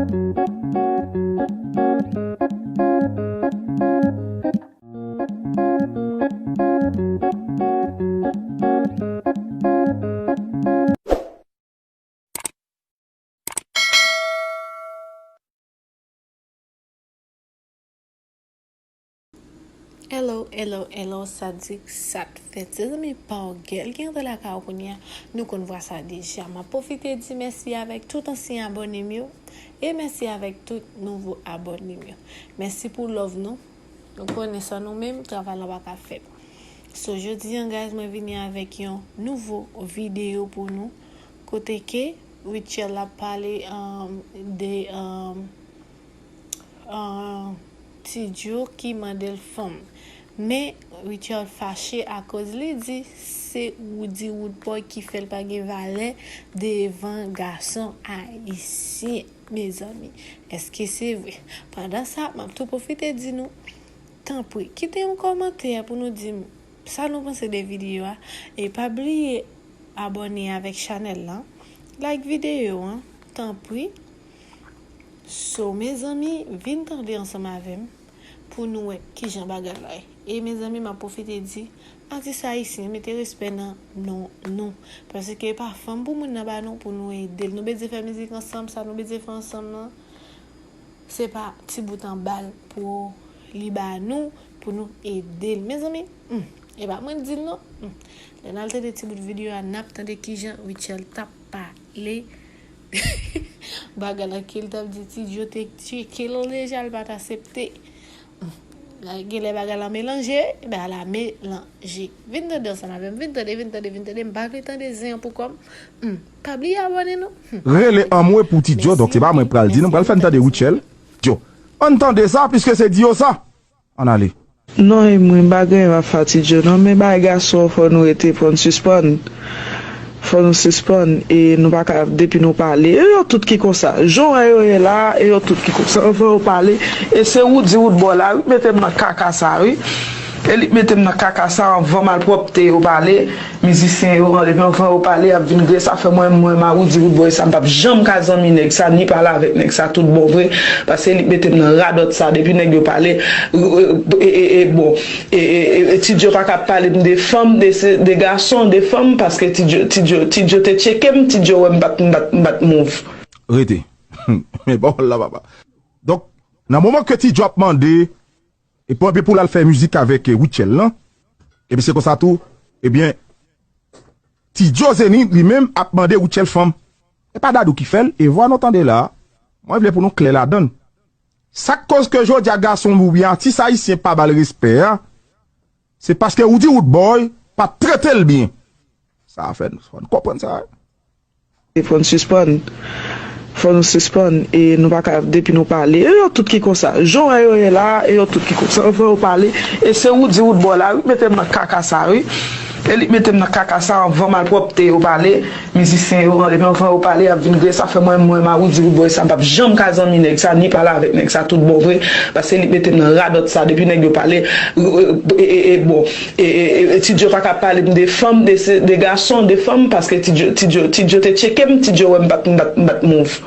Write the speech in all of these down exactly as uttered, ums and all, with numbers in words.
Hello, hello, hello, sa di sa t fèt. Se zanmi pa w Gèl ki antre lakay ou kounye a. Nou konn vwa sa deja. M ap pwofite di mèsi avèk tout ansyen abòne m yo. E mèsi avèk tout nouvo abòne m yo. Mèsi pou love nou. Nou konnen san nou menm, travay la pa ka fèt. So, jodi an, guys, mwen vini avèk yon nouvo videyo pou nou. Kote ke Rutshelle ap pale, um, de, um, uh, Ti Djo ki mande l fanm. Men, Rutshelle fache akoz li di se Roody Roodboy ki fè l pa gen valè devan gason ayisyen, mezanmi. Èske se vre? Pandan sa, m ap tou pwofite di nou, tanpri, kite yon kòmantè pou nou di m sa nou panse de videyo a. E pa bliye abòne avèk chanèl lan, like videyo an, tanpri. So, mezanmi, vin tande ansanm avè m pou nou wè kijan bagay la ye. E mezanmi, m ap pwofite di, atis ayisyen, mete respè nan non nou. Paske e pa fanm pou moun nan ba nou pou nou ede l. Nou bezwen fè mizik ansanm, sa nou bezwen fè ansanm nan, se pa ti bout anba l pou li ba nou, pou nou ede l. Mezanmi, hmm, e pa mwen k di l non. Hmm. Lè n al tande ti bout videyo a, n ap tande kijan Rutshelle t ap pale. Bagay la ke l t ap di Ti Djo te tcheke l deja, l pa t aksepte. Hmm. Genlè bagay la melanje, bagay la melanje. Vin tande ansanm avè m, vin tande, vin tande, vin tande. M pa vle tande zen an pou kò m. Hmm. Pa bliye abòne non. Hmm. Rele anmwe pou Ti Djo, donk se pa mwen k pral di, non, m pral fè n tande Rutshelle. Djo. Ann tande sa, piske se di yo sa. Ann ale. Non, e mwen, m pa gen anyen m ap fè a Ti Djo, non, men bay gason an fò nou rete, fò n sispann. Fò nou sispann, e nou pa ka, depi nou pale, e yo tout ki konsa. Jan w wè yo ye la, e yo tout ki konsa. Anvan yo pale, e se Roody Roodboy la, wi, mete m nan kaka sa, wi. E li k mete m nan kaka sa, anvan malpwòpte yo pale. Mizisyen yo, anlè, anvan yo pale, y ap vin gre, sa fè mwen, mwen, Roody Roodboy sa, m p ap janm ka zanmi nèg sa, ni pale avèk nèg sa, tout bon vre, paske li mete m nan radòt sa, depi nèg yo pale, e, e, e, e, bon, e, e, e, e, Ti Djo pa ka pale m de fanm, de, se, de gason, de fanm, paske Ti Djo, Ti Djo, Ti Djo te tcheke m, Ti Djo wè m pa t, m pa t, m pa t move. Rete. Men pawòl la, papa. Donk, nan moman ke Ti Djo ap mande, e pou, epi pou l al fè mizik avèk, eh, Rutshelle lan. Epi se konsa tou, ebyen, Ti Djo Zenith li menm ap mande Rutshelle fanm. E pa Dadou ki fè l, e vwa nou tande la, mwen vle pou nou klè ladan l. Sa k koz ke jodi a gason oubyen atis ayisyen pa ba l respè a, se paske Roody Roodboy pa t trete l byen. Sa fè n, fò n konprann sa. E fò n sispann. Fò nou sispann. E nou pa ka, depi nou pale. E yo tout ki konsa. Jan w wè yo ye la, e yo tout ki konsa. Anvan yo pale. E se Roody Roodboy la, wi, mete m nan kaka sa, wi. E li k mete m nan kaka sa, anvan malpwòpte yo pale. Mizisyen yo, anlè, anvan yo pale, y ap vin gre. Sa fè mwen, mwen, Roody Roodboy sa, m p ap janm ka zanmi nèg sa, ni pale avèk nèg sa, tout bon vre. Paske li k mete m nan radòt sa, depi nèg yo pale, e, e, e, e, bon. E, e, e, e, Ti Djo pa ka pale m de fanm, de, se, de gason, de fanm, paske Ti Djo, Ti Djo, Ti Djo te tcheke m, Ti Djo wè m pa t, m pa t, m pa t move.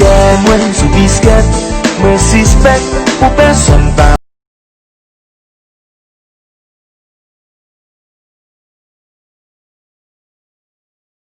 Kè mwen sou biskèt, mwen sispèk pou pèsonn pa